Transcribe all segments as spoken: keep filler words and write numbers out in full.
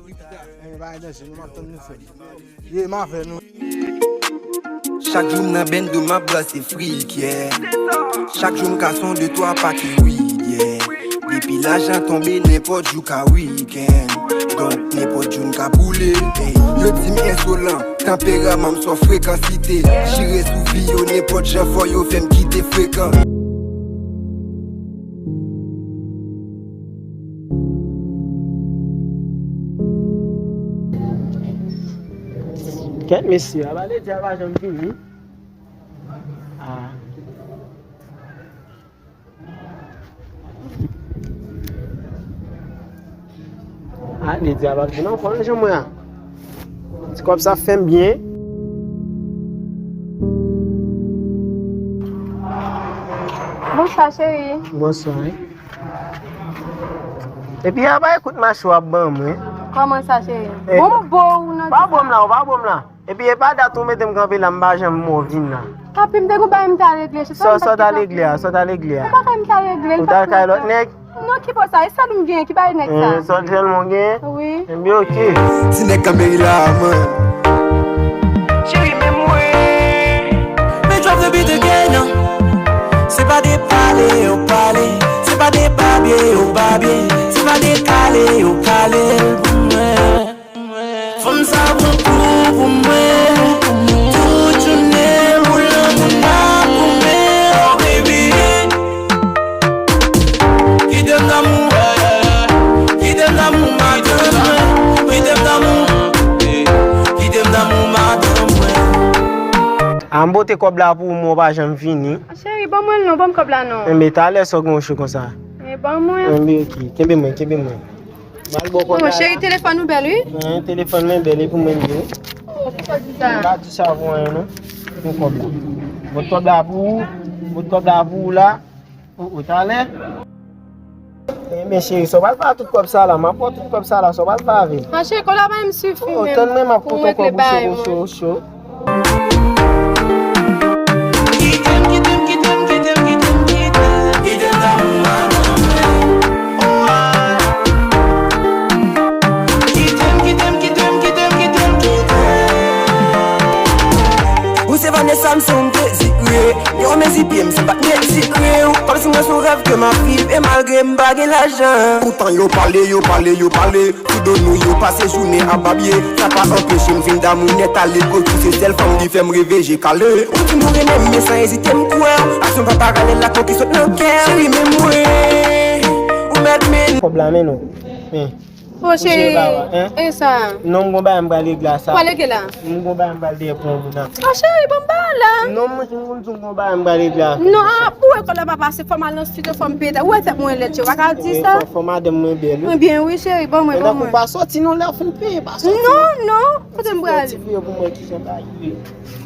Anyen pa gen danje, nou m ap tann nou frè m. Ye, m avè nou. Chak jou m nan bendo, m ap brase frik, yeah. Chak jou m ka son de twa pake weed, yeah. Depi lajan tonbe, nenpòt jou ka weekend. Donk, nenpòt jou n ka boule, ey. Yo di m ensolan, tanperaman m sò frekansite. Chire sou vi yo, nenpòt jan fò yo fè m kite frekan. Kèt mesye, a pa Ledya pa janm vini. Ah. Ah, Ledya pa vini ankò nan janm mwen an. Ti kòb sa fè m byen. Bonswa, cheri. Bonswa, wi. Epi a pa ekout mache w ap ban mwen. Kòman sa, cheri? Eh, bon, m bo ou nan pa bon m la, ou pa bon m la. Epi e pa dat ou mete m kanpe la, m pa janm wè w vin la. Papi, m te gon bagay m ta regle, se sa m pa t gen tan pou m. Sa w ta regle a, sa w ta regle a. Se bagay m ta regle, l pa t nan tan. Ou t al kay lòt nèg? Non, ki bò sa? E sèl ou m genyen, ki bagay nèg sa? Eh, sèl, sèl mwen genyen? Wi. Ebyen, oke. Ti nèg kanpe la, man. Cheri, men mwen. Men drop the beat again, non. Se pa de pale yo pale, se pa de babye yo babye, se pa de kale yo kale l pou mwen. Fanm sa pran kou pou mwen. Tout jounen boul nan moun pa pou mwen. Oh baby. Kite m damou. Kite m damou madanm mwen. Kite m damou. Kite m damou madanm mwen. A m pote kòb la pou ou, men w pa janm vini. Cheri, ban mwen l non, ban m kòb la non. Enben, talè sa w gen yon cho konsa. E ban mwen. Enben, oke. Kenbe mwen, kenbe mwen. M al ba w kòb la. Bon, cheri, telefòn ou bèl, wi. Wi, telefòn mwen bèl, e pou mwen li ye. Oh, poukisa w di sa? M pa di sa pou anyen, non. Pou kòb la. Pot kòb la pou ou. Pot kòb la pou ou la. O, o, talè. Enben, cheri, sa w pral fè ak tout kòb sa la? M ap pran tout kòb sa la, sa w pral fè avè l? Ah, cheri, kòb la pa menm sifi menm. O, tann mwen, m ap konte kòb ou cho, cho, cho. Ou se Vanessa, m se yon dezire. Yo mezi pye m, se pa dezire. Ou kòmsi mwen se yon rèv ke m ap viv. E malgre m pa gen lajan. Poutan yo pale, yo pale, yo pale. Sou do nou yo pase jounen ap babye. Sa pa anpeche m vin damou nèt ale. Kochou se sèl fanm ki fè m reve je kale. Ou di m ou renmen m, men san ezite m kwè w. Aksyon pa paralèl ak mo ki sot nan kè. Cheri, men mwen, ou mèt men. Kòb la, men non. Men. O cheri, e sa? Non, m gon bagay m pral regle a sa. Pral regle la? M gon bagay m pral dèyè pou yon moun nan. O cheri, bon, m pa la. Non, m di w m gon bagay m pral regle a. Non, a, pou wè kòlè pa pase, fò m al nan estidyo, fò m peye tèt. Ou wè tèt mwen lèd, cheri, w pa ka di sa. Fò, fò madanm mwen bèl, wi. Ebyen, wi, cheri, ban mwen, ban mwen. Pa soti non lè w fin peye, pa soti. Non, non, kote m prale? Ti priye pou mwen ki jan bagay ye.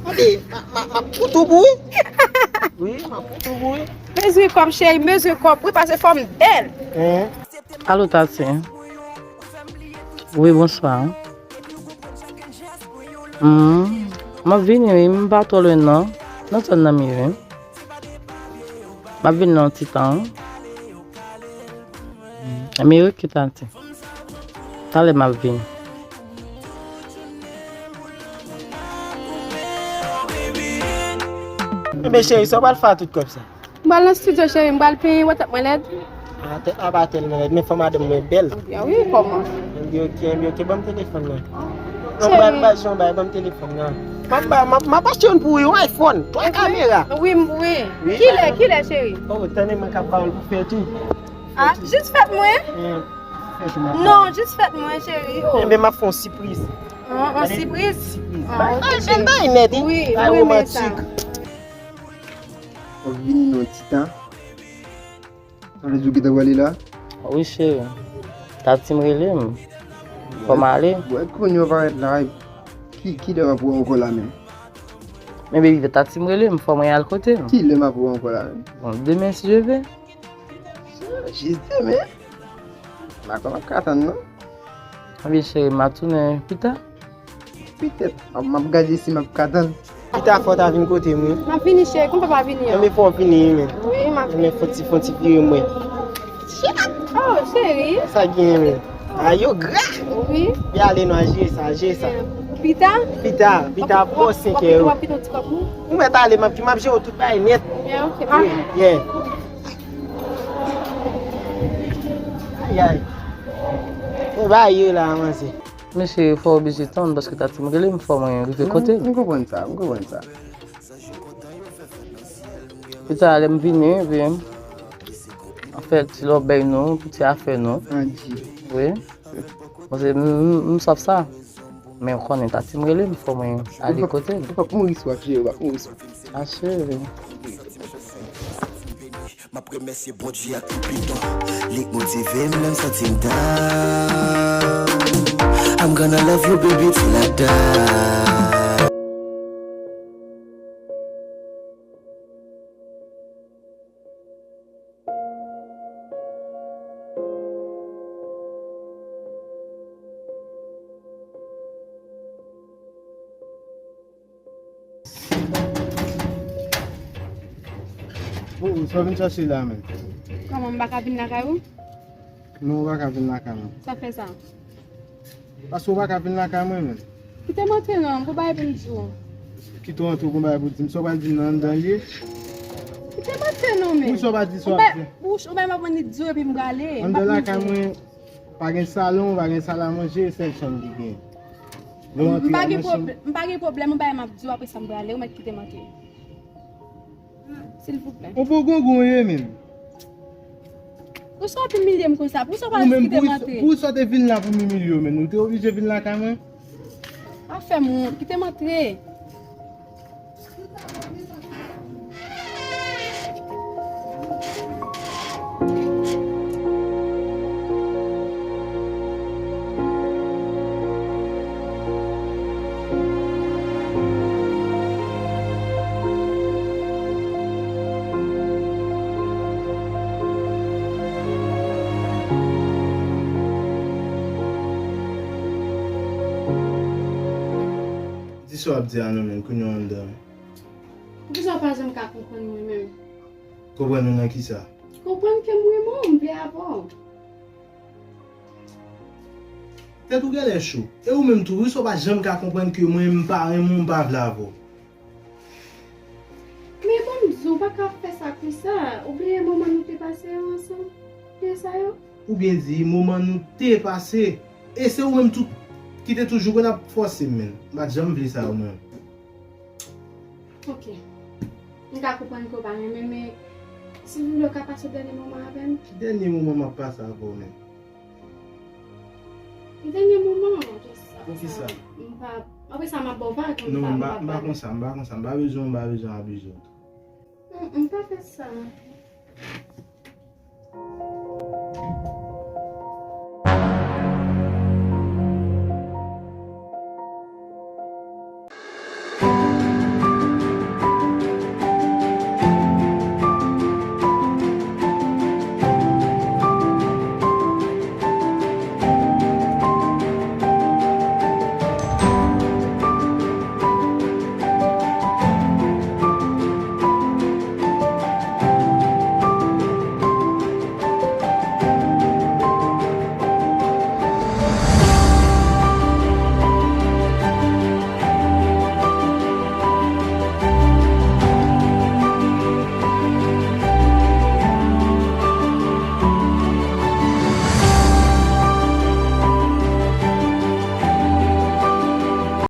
Tande, m ap, m ap, m ap fout ou boure. Wi, m ap fout ou boure. Mezire kòb, cheri, mezire kòb, wi, pase fò m bèl. Hein? Alo, Tati. Wi, bonswa. Hmm, m ap vini, wi, m pa twò lwen, non. Nan zòn nan m ye, wi. M ap vini nan yon ti tan, wi. Hmm, m ye, wi, Tati. Talè m ap vini. Ebyen, cheri, sa w pral fè a tout kòb sa? M pral nan estidyo, cheri, m pral penyen, wè tèt mwen lèd. A, tèt la pa tèlman lèd, men fò madanm mwen bèl. Ebyen, wi, kòman? Ebyen, oke, ebyen, oke, ban m telefòn nan. Non, m pral ba Jean bay, ban m telefòn nan. M ap ba, m ap, m ap achte youn pou ou, yon iPhone, twa kamera. Wi, wi. Kilè, kilè, cheri? O, tande mwen k ap ba w l pou fèt ou. A, jis fèt mwen? Non, jis fèt mwen, cheri. Ebyen, m ap fè yon sipriz. Yon sipriz? Sipriz. A, oke, cheri. Bay, bay nèt, wi. Wi, bay romantik. W ap vini nan ti tan. Sa vle di w gentan prale la? Wi, cheri. Tati m rele m. Fò m ale. Wè, kounye w parèt la, ki, kilè m ap wè w ankò la menm? Men baby, Tati m rele m, fò mwen al kote l. Kilè m ap wè w ankò la menm? Bon, demen, si Dye vle. Jis demen? M pa kwè m ap ka tann, non. Ebyen, cheri, m a tounen pita. Petèt, m ap, m ap gade si m ap ka tann. Pita fò w ta vin kote m, wi. M ap vini, cheri, konpè pa vini an. Enben fò w vini, wi, men. Wi, m ap vini. Enben fò ti, fò ti vire mwen. Oh, cheri. Sa gen, men. A, yo gra. Wi. Pi ale non, jere sa, jere sa. Pita? Pita, pita, bò senk è yo. W ap kite yon ti kòb pou mwen? Ou mèt ale, m ap, m ap jere w tout bagay nèt. Yeah, ok. Wi, yeah. Ay, ay. E bagay yo la, manzè. Mesye, fò w oblije tann, paske Tati m rele m, fò mwen rive kote l. M konprann sa, m konprann sa. Pita lè m vini, epi anfèt, ti lòbèy nou, pou ti afè nou. Anji. Wi. Paske m, m, m swaf sa. Men w konnen Tati m rele m, fò mwen ale kote l. Ou p ap mouri swaf, cheri, ou p ap mouri swaf. Asire. M ap remèsye Bondye ak Cupidon. Li k motive m lè m santi m down. I'm gonna love you, baby, till I die. Oh, sa w vin chache la menm? Kòman, m pa ka vin lakay ou? Non, ou pa ka vin lakay mwen. Sa fè sa? Paske ou pa ka vin lakay mwen menm. Kite m antre non, m gon bagay pou m di w. Kite w antre, ou gon bagay pou w di m. Sa w pral di m nan anndan l ye? Kite m antre non, men. Poukisa w pa di sa w ap di? Ou bay m ap annik di w epi m prale. Anndan lakay mwen, pa gen salon, pa gen sal a manje, e sèl chanm ki gen. Lè w antre a machin. M pa gen pwoblèm, ou bay m ap di w, apre sa m prale, ou mèt kite m antre. Silvouplè. Ou poko gongon ye menm. Poukisa w ap imilye m konsa? Poukisa w pa jis kite m antre? Poukisa w te vin la pou m imilye w menm? Ou te oblije vin lakay mwen? Pa fè m wont, kite m antre. Di sa w ap di a non, men, kounye a w anndan. Poukisa w pa janm ka konprann mwen menm? Konprann ou nan kisa? Konprann ke m renmen w, m vle avè w. Tèt ou genlè cho. E ou menm tou, wi, sa w pa janm ka konprann ke mwen, m pa renmen w, m pa vle avè w. Men ban m di w, ou pa ka fè sa konsa. Ou bliye moman nou te pase yo ansanm? Bliye sa yo? Oubyen di moman nou te pase. E se ou menm tou ki te toujou konn ap fòse m, men. M pa t janm vle sa yo, mwen. Ok. M ka konprann ke w pa renmen, men silvouplè, w ka pase dènye moman avè m? Ki dènye moman m ap pase avè w menm? Dènye moman an, jis apre Poukisa? Sa, m pa, apre sa, m ap ba w vag, m Non, pa, m m pa, pa m pa pale. Konsa, m pa konsa, m pa bezwen, m pa bezwen abize w. Mm, m pa fè sa.